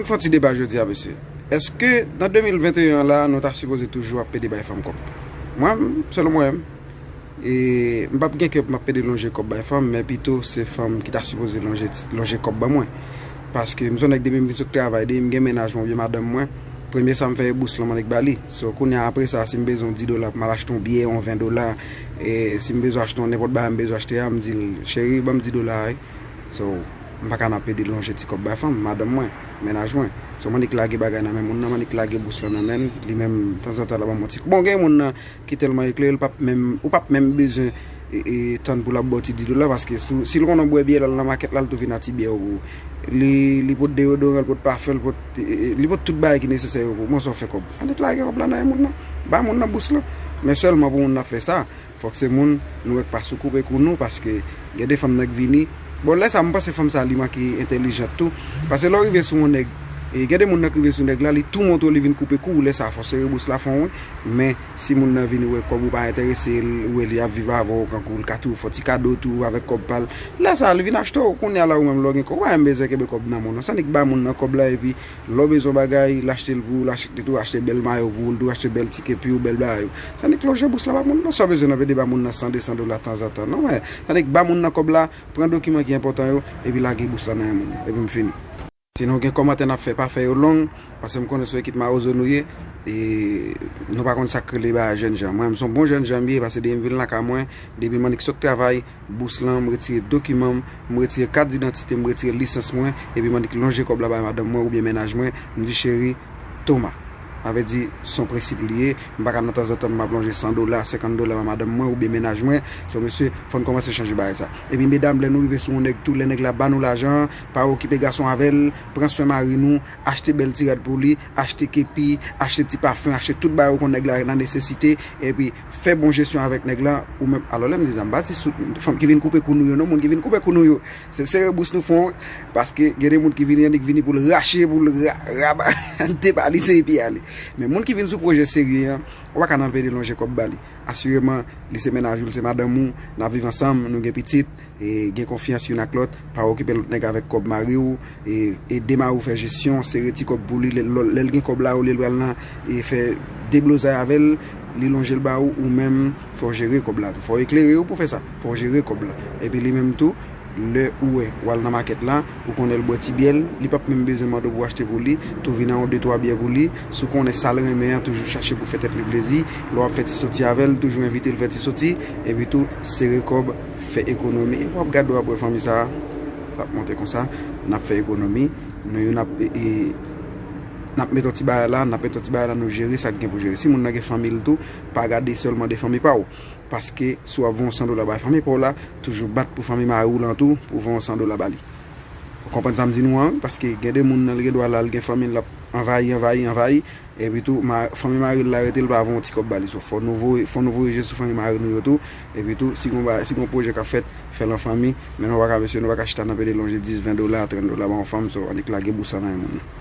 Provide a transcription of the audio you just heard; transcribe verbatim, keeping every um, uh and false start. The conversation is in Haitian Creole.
M fè yon ti deba jodi a, mesye. Èske nan de mil venteyen an la, nou ta sipoze toujou ap pede bay fanm kòb? Mwen, selon mwen, e, m p ap gen kè pou m ap pede lonje kòb bay fanm, men pito se fanm ki ta sipoze lonje, lonje kòb ban mwen. Paske m se yon nèg depi m vin sot travay, depi m gen mennaj mwen oubyen madanm mwen, premye sa m fè e bous lan m annik ba li. So, kounye a apre sa, si m bezwen yon dis dola pou m al achte yon byè, yon ven dola, e si m bezwen achte yon nenpòt bagay m bezwen achte a, m di l, cheri, ban m dis dola a, wi. So, m pa ka nan pede lonje ti kòb bay fanm, madanm mwen, mennaj mwen. So, m annik lage bagay nan men moun nan, m annik lage bous lan nan men l, li menm, tanzantan, l ap ban m yon ti kou. Bon, gen moun nan ki tèlman eklere, l p ap menm, ou p ap menm bezwen, e, e, tann pou l ap ba w ti dis dola, paske si, si l konnen w bwè byè, l al nan makèt la, l tou vin a ti byè yo pou ou. Li, li pot deyodoran, li pot pafen, li pot, e, e, li pot tout bagay ki nesesè yo pou ou. Bon, sa w fè kòb? Annik lage kòb la nan men moun nan. Ba moun nan bous lan. Men sèlman pou moun nan fè sa, fòk se moun nou wè k pa sou koupe kou nou, paske gen de fanm nan k vini. Bon, lè sa, m panse fanm sa, li manke entèlijant tou. Paske lè w rive sou yon nèg, e gen de moun nan k rive sou nèg la, li tou montre w, li vin koupe kou w, lè sa, fò sere bous la fon, wi. Men, si moun nan vini wè kòb ou pa enterese l, ou wè li ap viv avè w, kankou l ka tou fè w ti kado tou avèk kòb pa l. Lè sa, li vin achte w, kounye a la ou menm lè w gen kòb, ou pa menm bezwen kenbe kòb nan men w non. Sa annik ba moun nan kòb la, epi lè w bezwen bagay, l achte l pou ou, l achte tou, achte bèl mayo pou ou, l tou achte bèl ti kepi ou, bèl bagay ou. Sa annik lonje bous la ba moun nan, sa w bezwen nan pede ba moun nan san, de san dola tanzantan non, men. Sa annik ba moun nan kòb la, pran dokiman ki enpòtan yo, epi lage bous la nan men moun nan, epi m fini. Si nou gen kòmantè n ap fè, pa fè yo long, paske m konnen se yon ekip mawozo nou ye, e nou pa konn sa k rele bagay jènjan. Mwen, m se yon bon jènjan m ye, paske depi m vin lakay mwen, depi m annik sot travay, bous lan, m retire dokiman m, m retire kat didantite m, m retire lisans mwen, epi m annik lonje kòb la bay madanm mwen oubyen mennaj mwen, m di, cheri, Toma. Sa vle di, se yon prensip li ye. M pa ka nan tanzantan m ap lonje san dola, senkant dola ba madanm mwen oubyen mennaj mwen. So, mesye, fò n kòmanse chanje bagay sa. Epi medam, lè nou rive sou yon nèg tou, lè nèg la ba nou lajan an, pa okipe gason avè l, pran swen mari nou, achte bèl ti rad pou li, achte kepi, achte ti pafen, achte tout bagay ou konn nèg la nan nesesite, epi fè bon jesyon avèk nèg la, ou menm. Alò, lè m di sa, m pa di sou fanm ki vin koupe kou nou yo non, moun ki vin koupe kou nou yo. Se sere bous nou fon, paske gen de moun ki vini, annik vini pou l rache, pou l ra-, raba, depalize epi ale. Men moun ki vin sou pwojè serye an, ou pa ka nan pede lonje kòb ba li. Asireman, li se mennaj ou, li se madanm ou, n ap viv ansanm, nou gen pitit, e gen konfyans youn ak lòt, pa okipe lòt nèg avèk kòb mari w, e ede mari w fè jesyon, sere ti kòb pou li, lè, lè, lè l gen kòb la, olye l pral nan, e fè deblozay avè l, li lonje l ba ou, ou menm, fò w jere kòb la tou. Fò w eklere yo pou fè sa. Fò w jere kòb la. Epi li menm tou, lè ou wè, w al nan makèt la, ou konnen l bwè ti byè l, li p ap menm bezwen mande w pou w achte pou li, tou vin a yon de twa byè pou li, si w konnen sa l renmen an, toujou chache pou fè tèt li plezi, lè w ap fè ti soti avè l, toujou envite l fè ti soti, epi tou, sere kòb, fè ekonomi, epi w ap gade w ap wè fanmi sa a, l ap monte konsa, n ap fè ekonomi, nou yo n ap, e, e, n ap met yon ti bagay la, n ap met yon ti bagay la, nou jere sa k gen pou jere. Si moun nan gen fanmi l tou, pa gade sèlman de fanmi pa w. Paske si w ap voye yon san dola bay fanmi pa w la, toujou bat pou fanmi mari w lan tou, pou voye yon san dola ba li. Ou konprann sa m di nou an, wi? Paske gen de moun nan, li gen dwa la, li gen fanmi l, l ap anvayi, anvayi, anvayi. Epi tou, ma-, fanmi mari l la rete, l pa voye yon ti kòb ba li. So, fò nou voye, fò nou voye je sou fanmi mari nou yo tou. Epi tou, si gon ba-, si gon pwojè k ap fèt, fè l an fanmi. Men nou pa ka, mesye, nou pa ka chita nan pede lonje dis, ven dola, trant dola ba yon fanm. So, annik lage bous la nan men moun nan.